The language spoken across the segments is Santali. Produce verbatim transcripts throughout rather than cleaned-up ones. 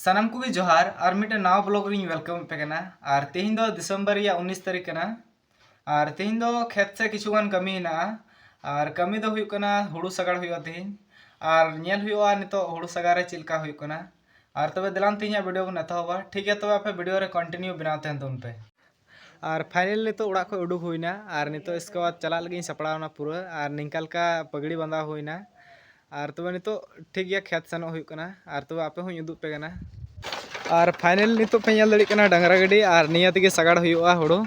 ᱥᱟᱱᱟᱢ ᱠᱚᱜᱮ ᱡᱚᱦᱟᱨ, ᱟᱨ ᱢᱤᱫᱴᱮᱱ ᱱᱟᱣᱟ ᱵᱞᱚᱜ ᱨᱤᱧ ᱣᱮᱞᱠᱟᱢ ᱮᱫ ᱯᱮ ᱠᱟᱱᱟ᱾ ᱟᱨ ᱛᱮᱦᱮᱧ ᱫᱚ ᱰᱤᱥᱮᱢᱵᱚᱨ ᱨᱮᱭᱟᱜ ᱩᱱᱤᱥ ᱛᱟᱹᱨᱤᱠᱷ ᱠᱟᱱᱟ᱾ ᱟᱨ ᱛᱮᱦᱮᱧ ᱫᱚ ᱠᱷᱮᱛ ᱥᱮᱫ ᱠᱤᱪᱷᱩ ᱜᱟᱱ ᱠᱟᱹᱢᱤ ᱦᱮᱱᱟᱜᱼᱟ᱾ ᱟᱨ ᱠᱟᱹᱢᱤ ᱫᱚ ᱦᱩᱭᱩᱜ ᱠᱟᱱᱟ ᱦᱩᱲᱩ ᱥᱟᱜᱟᱲ ᱦᱩᱭᱩᱜᱼᱟ ᱛᱮᱦᱮᱧ᱾ ᱟᱨ ᱧᱮᱞ ᱦᱩᱭᱩᱜᱼᱟ ᱱᱤᱛᱚᱜ ᱦᱩᱲᱩ ᱥᱟᱜᱟᱲ ᱨᱮ ᱪᱮᱫ ᱞᱮᱠᱟ ᱦᱩᱭᱩᱜ ᱠᱟᱱᱟ᱾ ᱟᱨ ᱛᱚᱵᱮ ᱫᱮᱞᱟᱱ ᱛᱮᱦᱮᱧᱟᱜ ᱵᱷᱤᱰᱤᱭᱳ ᱵᱚᱱ ᱮᱛᱚᱦᱚᱵᱟ᱾ ᱴᱷᱤᱠ ᱜᱮᱭᱟ, ᱛᱚᱵᱮ ᱟᱯᱮ ᱵᱷᱤᱰᱤᱭᱳ ᱨᱮ ᱠᱚᱱᱴᱤᱱᱤᱭᱩ ᱵᱮᱱᱟᱣ ᱛᱟᱦᱮᱱ ᱛᱟᱵᱚᱱ ᱯᱮ᱾ ᱟᱨ ᱯᱷᱟᱭᱱᱮᱞ ᱱᱤᱛᱚᱜ ᱚᱲᱟᱜ ᱠᱷᱚᱱ ᱩᱰᱩᱠ ᱦᱩᱭᱱᱟ᱾ ᱟᱨ ᱱᱤᱛᱚᱜ ᱤᱥᱠᱮ ᱵᱟᱫᱽ ᱪᱟᱞᱟᱜ ᱞᱟᱹᱜᱤᱫ ᱤᱧ ᱥᱟᱯᱲᱟᱣ ᱮᱱᱟ ᱯᱩᱨᱟᱹ᱾ ᱟᱨ ᱱᱤᱝᱠᱟ ᱞᱮᱠᱟ ᱯᱟᱜᱽᱲᱤ ᱵᱟᱸᱫᱟᱣ ᱦᱩᱭᱱᱟ᱾ ᱟᱨ ᱛᱚᱵᱮ ᱱᱤᱛᱚᱜ ᱴᱷᱤᱠ ᱜᱮᱭᱟ, ᱠᱷᱮᱛ ᱥᱮᱱᱚᱜ ᱦᱩᱭᱩᱜ ᱠᱟᱱᱟ᱾ ᱟᱨ ᱛᱚᱵᱮ ᱟᱯᱮ ᱦᱚᱸᱧ ᱩᱫᱩᱜ ᱯᱮ ᱠᱟᱱᱟ᱾ ᱟᱨ ᱯᱷᱟᱭᱱᱮᱞ ᱱᱤᱛᱚᱜ ᱯᱮ ᱧᱮᱞ ᱫᱟᱲᱮᱭᱟᱜ ᱠᱟᱱᱟ ᱰᱟᱝᱨᱟ ᱜᱟᱹᱰᱤ, ᱟᱨ ᱱᱤᱭᱟᱹ ᱛᱮᱜᱮ ᱥᱟᱜᱟᱲ ᱦᱩᱭᱩᱜᱼᱟ ᱦᱩᱲᱩ᱾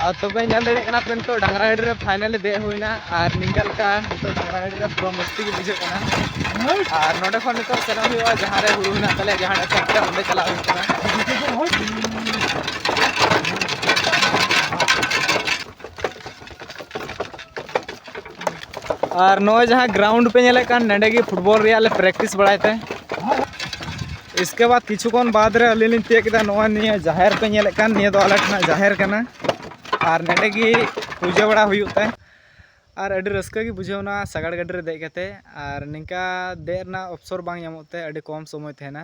ᱟᱨ ᱛᱚᱵᱮ ᱧᱮᱞ ᱫᱟᱲᱮᱭᱟᱜ ᱠᱟᱱᱟ ᱯᱮ, ᱱᱤᱛᱚᱜ ᱰᱟᱝᱨᱟ ᱜᱟᱹᱰᱤ ᱨᱮ ᱯᱷᱟᱭᱱᱟᱞᱤ ᱫᱮᱡ ᱦᱩᱭᱱᱟ᱾ ᱟᱨ ᱱᱤᱝᱠᱟ ᱞᱮᱠᱟ ᱱᱤᱛᱚᱜ ᱰᱟᱝᱨᱟ ᱜᱟᱹᱰᱤ ᱨᱮ ᱯᱩᱨᱟᱹ ᱢᱚᱥᱛᱤ ᱜᱮ ᱵᱩᱡᱷᱟᱹᱜ ᱠᱟᱱᱟ᱾ ᱟᱨ ᱱᱚᱸᱰᱮ ᱠᱷᱚᱱ ᱱᱤᱛᱚᱜ ᱥᱮᱱᱚᱜ ᱦᱩᱭᱩᱜᱼᱟ ᱡᱟᱦᱟᱸ ᱨᱮ ᱦᱩᱲᱩ ᱦᱮᱱᱟᱜ ᱛᱟᱞᱮᱭᱟ, ᱡᱟᱦᱟᱸ ᱨᱮ ᱠᱷᱮᱛ ᱨᱮ, ᱚᱸᱰᱮ ᱪᱟᱞᱟᱜ ᱦᱩᱭᱩᱜ ᱠᱟᱱᱟ᱾ ᱟᱨ ᱱᱚᱜᱼᱚᱭ ᱡᱟᱦᱟᱸ ᱜᱨᱟᱣᱩᱱᱰ ᱯᱮ ᱧᱮᱞᱮᱫ ᱠᱟᱱ, ᱱᱚᱸᱰᱮ ᱜᱮ ᱯᱷᱩᱴᱵᱚᱞ ᱨᱮᱭᱟᱜ ᱞᱮ ᱯᱨᱮᱠᱴᱤᱥ ᱵᱟᱲᱟᱭ ᱛᱮ᱾ ᱤᱥᱠᱮ ᱵᱟᱫᱽ ᱠᱤᱪᱷᱩ ᱠᱷᱚᱱ ᱵᱟᱫᱽ ᱨᱮ ᱟᱹᱞᱤᱧ ᱞᱤᱧ ᱛᱤᱭᱳᱜ ᱠᱮᱫᱟ ᱱᱚᱜᱼᱚᱭ ᱱᱤᱭᱟᱹ ᱡᱟᱦᱮᱨ ᱯᱮ ᱧᱮᱞᱮᱫ ᱠᱟᱱ, ᱱᱤᱭᱟᱹ ᱫᱚ ᱟᱞᱮ ᱴᱷᱮᱱᱟᱜ ᱡᱟᱦᱮᱨ ᱠᱟᱱᱟ᱾ ᱟᱨ ᱱᱚᱸᱰᱮ ᱜᱮ ᱯᱩᱡᱟᱹ ᱵᱟᱲᱟ ᱦᱩᱭᱩᱜ ᱛᱮ᱾ ᱟᱨ ᱟᱹᱰᱤ ᱨᱟᱹᱥᱠᱟᱹ ᱜᱮ ᱵᱩᱡᱷᱟᱹᱣᱱᱟ ᱥᱟᱜᱟᱲ ᱜᱟᱹᱰᱤ ᱨᱮ ᱫᱮᱡ ᱠᱟᱛᱮ᱾ ᱟᱨ ᱱᱤᱝᱠᱟ ᱫᱮᱡ ᱨᱮᱱᱟᱜ ᱚᱯᱥᱚᱨ ᱵᱟᱝ ᱧᱟᱢᱚᱜ ᱛᱮ ᱟᱹᱰᱤ ᱠᱚᱢ ᱥᱚᱢᱚᱭ ᱛᱟᱦᱮᱱᱟ᱾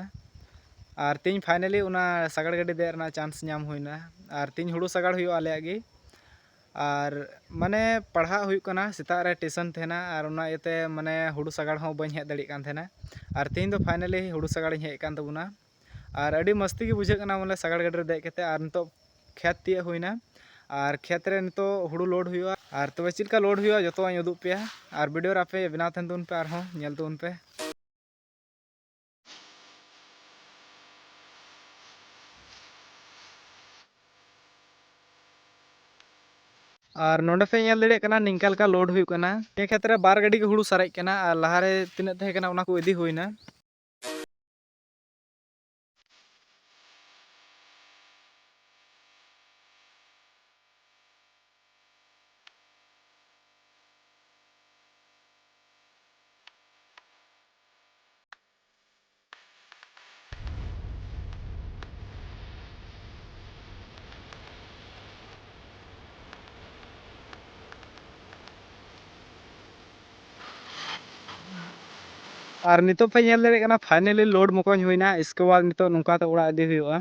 ᱟᱨ ᱛᱮᱦᱮᱧ ᱯᱷᱟᱭᱱᱟᱞᱤ ᱚᱱᱟ ᱥᱟᱜᱟᱲ ᱜᱟᱹᱰᱤ ᱫᱮᱡ ᱨᱮᱱᱟᱜ ᱪᱟᱱᱥ ᱧᱟᱢ ᱦᱩᱭᱱᱟ᱾ ᱟᱨ ᱛᱮᱦᱮᱧ ᱦᱩᱲᱩ ᱥᱟᱜᱟᱲ ᱦᱩᱭᱩᱜᱼᱟ ᱟᱞᱮᱭᱟᱜ ᱜᱮ᱾ ᱟᱨ ᱢᱟᱱᱮ ᱯᱟᱲᱦᱟᱜ ᱦᱩᱭᱩᱜ ᱠᱟᱱᱟ, ᱥᱮᱛᱟᱜ ᱨᱮ ᱴᱤᱭᱩᱥᱚᱱ ᱛᱟᱦᱮᱱᱟ, ᱟᱨ ᱚᱱᱟ ᱤᱭᱟᱹᱛᱮ ᱢᱟᱱᱮ ᱦᱩᱲᱩ ᱥᱟᱜᱟᱲ ᱦᱚᱸ ᱵᱟᱹᱧ ᱦᱮᱡ ᱫᱟᱲᱮᱭᱟᱜ ᱠᱟᱱ ᱛᱟᱦᱮᱱᱟ᱾ ᱟᱨ ᱛᱮᱦᱮᱧ ᱫᱚ ᱯᱷᱟᱭᱱᱟᱞᱤ ᱦᱩᱲᱩ ᱥᱟᱜᱟᱲᱤᱧ ᱦᱮᱡ ᱟᱠᱟᱱ ᱛᱟᱵᱚᱱᱟ᱾ ᱟᱨ ᱟᱹᱰᱤ ᱢᱚᱥᱛᱤ ᱜᱮ ᱵᱩᱡᱷᱟᱹᱜ ᱠᱟᱱᱟ ᱵᱚᱞᱮ ᱥᱟᱜᱟᱲ ᱜᱟᱹᱰᱤ ᱨᱮ ᱫᱮᱡ ᱠᱟᱛᱮ᱾ ᱟᱨ ᱱᱤᱛᱚᱜ ᱠᱷᱮᱛ ᱛᱤᱭᱳᱜ ᱦᱩᱭᱱᱟ᱾ ᱟᱨ ᱠᱷᱮᱛ ᱨᱮ ᱱᱤᱛᱚᱜ ᱦᱩᱲᱩ ᱞᱳᱰ ᱦᱩᱭᱩᱜᱼᱟ᱾ ᱟᱨ ᱛᱚᱵᱮ ᱪᱮᱫ ᱞᱮᱠᱟ ᱞᱳᱰ ᱦᱩᱭᱩᱜᱼᱟ ᱡᱚᱛᱚᱣᱟᱜ ᱤᱧ ᱩᱫᱩᱜ ᱯᱮᱭᱟ᱾ ᱟᱨ ᱵᱷᱤᱰᱤᱭᱳ ᱨᱮ ᱟᱯᱮ ᱵᱮᱱᱟᱣ ᱛᱟᱦᱮᱱ ᱛᱟᱵᱚᱱ ᱯᱮ, ᱟᱨᱦᱚᱸ ᱧᱮᱞ ᱛᱟᱵᱚᱱ ᱯᱮ᱾ ᱟᱨ ᱱᱚᱸᱰᱮ ᱯᱮ ᱧᱮᱞ ᱫᱟᱲᱮᱭᱟᱜ ᱠᱟᱱᱟ, ᱱᱤᱝᱠᱟ ᱞᱮᱠᱟ ᱞᱳᱰ ᱦᱩᱭᱩᱜ ᱠᱟᱱᱟ᱾ ᱱᱤᱭᱟᱹ ᱠᱷᱮᱛ ᱨᱮ ᱵᱟᱨ ᱜᱟᱹᱰᱤ ᱜᱮ ᱦᱩᱲᱩ ᱥᱟᱨᱮᱡ ᱠᱟᱱᱟ, ᱟᱨ ᱞᱟᱦᱟᱨᱮ ᱛᱤᱱᱟᱹᱜ ᱛᱟᱦᱮᱸ ᱠᱟᱱᱟ, ᱚᱱᱟ ᱠᱚ ᱤᱫᱤ ᱦᱩᱭᱱᱟ᱾ ᱟᱨ ᱱᱤᱛᱚᱜ ᱯᱮ ᱧᱮᱞ ᱫᱟᱲᱮᱭᱟᱜ ᱠᱟᱱᱟ, finally load ᱢᱚᱠᱚᱧ ᱦᱩᱭᱱᱟ᱾ ᱤᱥᱠᱮ ᱵᱟᱫ ᱱᱤᱛᱚᱜ ᱱᱚᱝᱠᱟ ᱛᱮ ᱚᱲᱟᱜ ᱤᱫᱤ ᱦᱩᱭᱩᱜᱼᱟ᱾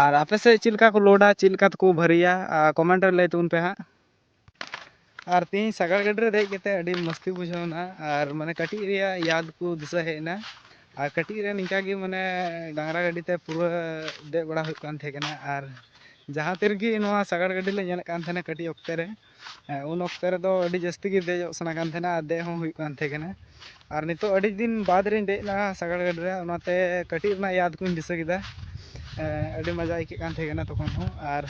ᱟᱨ ᱟᱯᱮ ᱥᱮᱫ ᱪᱮᱫ ᱞᱮᱠᱟ ᱠᱚ ᱞᱳᱰᱟ, ᱪᱮᱫ ᱞᱮᱠᱟ ᱛᱮᱠᱚ ᱵᱷᱟᱹᱨᱤᱭᱟ, ᱟᱨ comment ᱨᱮ ᱞᱟᱹᱭ ᱛᱟᱵᱚᱱ ᱯᱮ ᱦᱟᱸᱜ᱾ ᱟᱨ ᱛᱮᱦᱤᱧ ᱥᱟᱜᱟᱲ ᱜᱟᱹᱰᱤ ᱨᱮ ᱫᱮᱡ ᱠᱟᱛᱮ ᱟᱹᱰᱤ ᱢᱚᱥᱛᱤ ᱵᱩᱡᱷᱟᱹᱣ ᱮᱱᱟ᱾ ᱟᱨ ᱢᱟᱱᱮ ᱠᱟᱹᱴᱤᱡ ᱨᱮᱭᱟᱜ ᱭᱟᱫ ᱠᱚ ᱫᱤᱥᱟᱹ ᱦᱮᱡ ᱮᱱᱟ᱾ ᱟᱨ ᱠᱟᱹᱴᱤᱡ ᱨᱮ ᱱᱤᱝᱠᱟ ᱜᱮ ᱢᱟᱱᱮ ᱰᱟᱝᱨᱟ ᱜᱟᱹᱰᱤ ᱛᱮ ᱯᱩᱨᱟᱹ ᱫᱮᱡ ᱵᱟᱲᱟ ᱦᱩᱭᱩᱜ ᱠᱟᱱ ᱛᱟᱦᱮᱸ ᱠᱟᱱᱟ᱾ ᱟᱨ ᱡᱟᱦᱟᱸ ᱛᱤ ᱨᱮᱜᱮ ᱱᱚᱣᱟ ᱥᱟᱜᱟᱲ ᱜᱟᱹᱰᱤ ᱞᱮ ᱧᱮᱞᱮᱫ ᱠᱟᱱ ᱛᱟᱦᱮᱱᱟ ᱠᱟᱹᱴᱤᱡ ᱚᱠᱛᱮ ᱨᱮ, ᱦᱮᱸ, ᱩᱱ ᱚᱠᱛᱮ ᱨᱮᱫᱚ ᱟᱹᱰᱤ ᱡᱟᱹᱥᱛᱤ ᱜᱮ ᱫᱮᱡᱚᱜ ᱥᱟᱱᱟ ᱠᱟᱱ ᱛᱟᱦᱮᱱᱟ ᱟᱨ ᱫᱮᱡ ᱦᱚᱸ ᱦᱩᱭᱩᱜ ᱠᱟᱱ ᱛᱟᱦᱮᱸ ᱠᱟᱱᱟ᱾ ᱟᱨ ᱱᱤᱛᱚᱜ ᱟᱹᱰᱤ ᱫᱤᱱ ᱵᱟᱫᱽ ᱨᱤᱧ ᱫᱮᱡ ᱮᱱᱟ ᱥᱟᱜᱟᱲ ᱜᱟᱹᱰᱤ ᱨᱮ, ᱚᱱᱟᱛᱮ ᱠᱟᱹᱴᱤᱡ ᱨᱮᱱᱟᱜ ᱭᱟᱫ ᱠᱚᱧ ᱫᱤᱥᱟᱹ ᱠᱮᱫᱟ᱾ ᱮᱸ, ᱟᱹᱰᱤ ᱢᱚᱡᱟ ᱟᱹᱭᱠᱟᱹᱜ ᱠᱟᱱ ᱛᱟᱦᱮᱸ ᱠᱟᱱᱟ ᱛᱚᱠᱷᱚᱱ ᱦᱚᱸ᱾ ᱟᱨ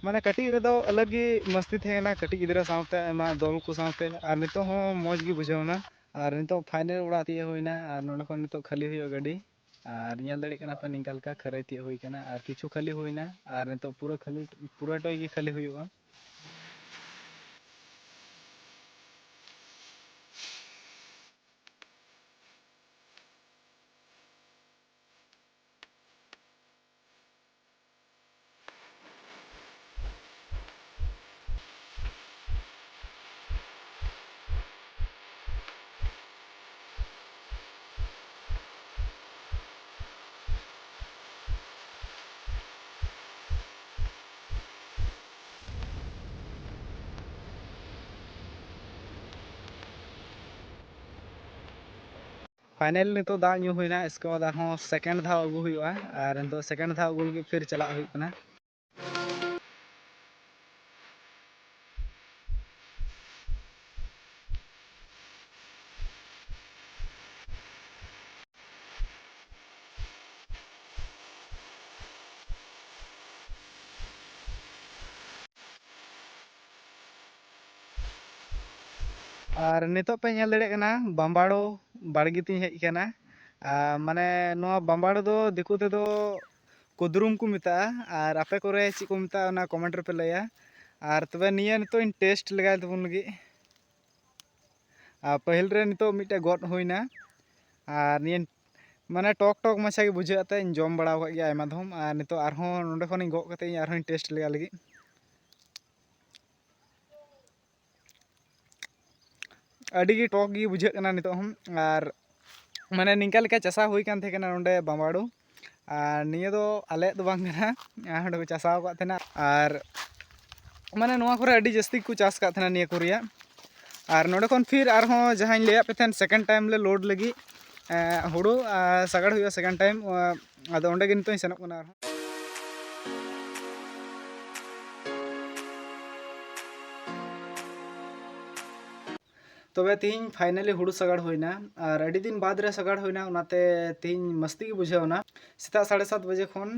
ᱢᱟᱱᱮ ᱠᱟᱹᱴᱤᱡ ᱨᱮᱫᱚ ᱟᱞᱟᱜᱽ ᱜᱮ ᱢᱟᱥᱛᱤ ᱛᱟᱦᱮᱸ ᱠᱟᱱᱟ ᱠᱟᱹᱴᱤᱡ ᱜᱤᱫᱽᱨᱟᱹ ᱥᱟᱶᱛᱮ, ᱟᱭᱢᱟ ᱫᱚᱞ ᱠᱚ ᱥᱟᱶᱛᱮ᱾ ᱟᱨ ᱱᱤᱛᱚᱜ ᱦᱚᱸ ᱢᱚᱡᱽ ᱜᱮ ᱵᱩᱡᱷᱟᱹᱣ ᱮᱱᱟ᱾ ᱟᱨ ᱱᱤᱛᱚᱜ final ᱚᱲᱟᱜ ᱛᱤᱭᱳᱜ ᱦᱩᱭᱱᱟ᱾ ᱟᱨ ᱱᱚᱸᱰᱮ ᱠᱷᱚᱱ ᱱᱤᱛᱚᱜ ᱠᱷᱟᱹᱞᱤ ᱦᱩᱭᱩᱜᱼᱟ ᱜᱟᱹᱰᱤ᱾ ᱟᱨ ᱧᱮᱞ ᱫᱟᱲᱮᱭᱟᱜ ᱠᱟᱱᱟ ᱯᱮ ᱱᱤᱝᱠᱟ ᱞᱮᱠᱟ ᱠᱷᱟᱹᱨᱟᱹᱭ ᱛᱤᱭᱳᱜ ᱦᱩᱭ ᱠᱟᱱᱟ᱾ ᱟᱨ ᱠᱤᱪᱷᱩ ᱠᱷᱟᱹᱞᱤ ᱦᱩᱭᱱᱟ, ᱟᱨ ᱱᱤᱛᱚᱜ ᱯᱩᱨᱟᱹ ᱠᱷᱟᱹᱞᱤ, ᱯᱩᱨᱟᱹᱴᱟᱭ ᱜᱮ ᱠᱷᱟᱹᱞᱤ ᱦᱩᱭᱩᱜᱼᱟ᱾ Final ᱱᱤᱛᱚᱜ ᱫᱟᱜ ᱧᱩ ᱦᱩᱭᱱᱟ, ᱤᱥᱠᱮ ᱵᱟᱫ ᱟᱨᱦᱚᱸ second ᱫᱷᱟᱣ ᱟᱹᱜᱩ ᱦᱩᱭᱩᱜᱼᱟ᱾ ᱟᱨ ᱱᱤᱛᱚᱜ second ᱫᱷᱟᱣ ᱟᱹᱜᱩ ᱞᱟᱹᱜᱤᱫ ᱯᱷᱤᱨ ᱪᱟᱞᱟᱜ ᱦᱩᱭᱩᱜ ᱠᱟᱱᱟ᱾ ᱟᱨ ᱱᱤᱛᱚᱜ ᱯᱮ ᱧᱮᱞ ᱫᱟᱲᱮᱭᱟᱜ ᱠᱟᱱᱟ, ᱵᱟᱢᱵᱟᱲᱳ ᱵᱟᱲᱜᱮ ᱛᱤᱧ ᱦᱮᱡ ᱟᱠᱟᱱᱟ᱾ ᱟᱨ ᱢᱟᱱᱮ ᱱᱚᱣᱟ ᱵᱟᱢᱵᱟᱲᱳ ᱫᱚ ᱫᱤᱠᱩ ᱛᱮᱫᱚ ᱠᱩᱫᱽᱨᱩᱢ ᱠᱚ ᱢᱮᱛᱟᱜᱼᱟ, ᱟᱨ ᱟᱯᱮ ᱠᱚᱨᱮ ᱪᱮᱫ ᱠᱚ ᱢᱮᱛᱟᱜᱼᱟ, ᱚᱱᱟ comment ᱨᱮᱯᱮ ᱞᱟᱹᱭᱟ᱾ ᱟᱨ ᱛᱚᱵᱮ ᱱᱤᱭᱟᱹ ᱱᱤᱛᱚᱜ ᱤᱧ taste ᱞᱮᱜᱟᱭ ᱛᱟᱵᱚᱱ ᱞᱟᱹᱜᱤᱫ᱾ ᱟᱨ ᱯᱟᱹᱦᱤᱞ ᱨᱮ ᱱᱤᱛᱚᱜ ᱢᱤᱫᱴᱮᱡ ᱜᱚᱫ ᱦᱩᱭᱱᱟ, ᱟᱨ ᱱᱤᱭᱟᱹ ᱢᱟᱱᱮ ᱴᱚᱠ ᱴᱚᱠ ᱢᱟᱪᱷᱟ ᱜᱮ ᱵᱩᱡᱷᱟᱹᱜ ᱛᱮ ᱤᱧ ᱡᱚᱢ ᱵᱟᱲᱟ ᱟᱠᱟᱫ ᱜᱮᱭᱟ ᱟᱭᱢᱟ ᱫᱷᱚᱢ᱾ ᱟᱨ ᱱᱤᱛᱚᱜ ᱟᱨᱦᱚᱸ ᱱᱚᱸᱰᱮ ᱠᱷᱚᱱᱤᱧ ᱜᱚᱫ ᱠᱟᱛᱮ ᱤᱧ ᱟᱨᱦᱚᱸᱧ taste ᱞᱮᱜᱟ ᱞᱟᱹᱜᱤᱫ᱾ ᱟᱹᱰᱤ ᱜᱮ ᱴᱚᱠ ᱜᱮ ᱵᱩᱡᱷᱟᱹᱜ ᱠᱟᱱᱟ ᱱᱤᱛᱚᱜ ᱦᱚᱸ᱾ ᱟᱨ ᱢᱟᱱᱮ ᱱᱤᱝᱠᱟ ᱞᱮᱠᱟ ᱪᱟᱥᱟ ᱦᱩᱭ ᱠᱟᱱ ᱛᱟᱦᱮᱸ ᱠᱟᱱᱟ ᱱᱚᱰᱮ ᱵᱟᱢᱵᱟᱲᱩ, ᱟᱨ ᱱᱤᱭᱟᱹ ᱫᱚ ᱟᱞᱮᱭᱟᱜ ᱫᱚ ᱵᱟᱝ ᱠᱟᱱᱟ, ᱟᱨ ᱱᱚᱰᱮ ᱠᱚ ᱪᱟᱥᱟᱣ ᱟᱠᱟᱫ ᱛᱟᱦᱮᱱᱟ᱾ ᱟᱨ ᱢᱟᱱᱮ ᱱᱚᱣᱟ ᱠᱚᱨᱮ ᱟᱹᱰᱤ ᱡᱟᱹᱥᱛᱤ ᱠᱚ ᱪᱟᱥ ᱟᱠᱟᱫ ᱛᱟᱦᱮᱱᱟ ᱱᱤᱭᱟᱹ ᱠᱚ ᱨᱮᱭᱟᱜ᱾ ᱟᱨ ᱱᱚᱰᱮ ᱠᱷᱚᱱ ᱯᱷᱤᱨ ᱟᱨᱦᱚᱸ ᱡᱟᱦᱟᱸᱧ ᱞᱟᱹᱭᱟᱫ ᱯᱮ ᱛᱟᱦᱮᱱ, ᱥᱮᱠᱮᱱᱰ ᱴᱟᱭᱤᱢ ᱞᱮ ᱞᱳᱰ ᱞᱟᱹᱜᱤᱫ ᱦᱩᱲᱩ ᱥᱟᱜᱟᱲ ᱦᱩᱭᱩᱜᱼᱟ ᱥᱮᱠᱮᱱᱰ ᱴᱟᱭᱤᱢ᱾ ᱟᱫᱚ ᱚᱸᱰᱮ ᱜᱮ ᱱᱤᱛᱚᱜ ᱤᱧ ᱥᱮᱱᱚᱜ ᱠᱟᱱᱟ ᱟᱨᱦᱚᱸ᱾ ᱛᱚᱵᱮ ᱛᱤᱦᱤᱧ ᱯᱷᱟᱭᱱᱟᱞᱤ ᱦᱩᱲᱩ ᱥᱟᱜᱟᱲ ᱦᱩᱭᱱᱟ, ᱟᱨ ᱟᱹᱰᱤ ᱫᱤᱱ ᱵᱟᱫᱽ ᱨᱮ ᱥᱟᱜᱟᱲ ᱦᱩᱭᱱᱟ, ᱚᱱᱟᱛᱮ ᱛᱤᱦᱤᱧ ᱢᱟᱥᱛᱤ ᱜᱮ ᱵᱩᱡᱷᱟᱹᱣ ᱮᱱᱟ᱾ ᱥᱮᱛᱟᱜ ᱥᱟᱲᱮ ᱥᱟᱛ ᱵᱟᱡᱮ ᱠᱷᱚᱱ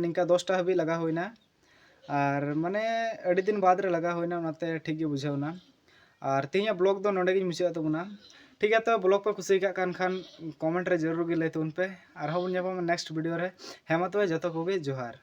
ᱱᱤᱝᱠᱟ ᱫᱚᱥᱴᱟ ᱦᱟᱹᱵᱤᱡ ᱞᱟᱜᱟᱣ ᱦᱩᱭᱱᱟ᱾ ᱟᱨ ᱢᱟᱱᱮ ᱟᱹᱰᱤ ᱫᱤᱱ ᱵᱟᱫᱽ ᱨᱮ ᱞᱟᱜᱟᱣ ᱦᱩᱭᱱᱟ, ᱚᱱᱟᱛᱮ ᱴᱷᱤᱠ ᱜᱮ ᱵᱩᱡᱷᱟᱹᱣ ᱮᱱᱟ᱾ ᱟᱨ ᱛᱮᱦᱮᱧᱟᱜ ᱵᱞᱚᱜ ᱫᱚ ᱱᱚᱰᱮ ᱜᱤᱧ ᱢᱩᱪᱟᱹᱫ ᱛᱟᱵᱚᱱᱟ᱾ ᱴᱷᱤᱠ ᱜᱮᱭᱟ, ᱛᱚ ᱵᱞᱚᱜ ᱯᱮ ᱠᱩᱥᱤ ᱟᱠᱟᱫ ᱠᱟᱱ ᱠᱷᱟᱱ ᱠᱚᱢᱮᱱᱴ ᱨᱮ ᱡᱟᱹᱨᱩᱲ ᱜᱮ ᱞᱟᱹᱭ ᱛᱟᱵᱚᱱ ᱯᱮ᱾ ᱟᱨᱦᱚᱸ ᱵᱚᱱ ᱧᱟᱯᱟᱢᱟ ᱱᱮᱠᱥᱴ ᱵᱷᱤᱰᱤᱭᱳ ᱨᱮ᱾ ᱦᱮᱸ ᱢᱟ ᱛᱚᱵᱮ ᱡᱚᱛᱚ ᱠᱚᱜᱮ ᱡᱚᱦᱟᱨ᱾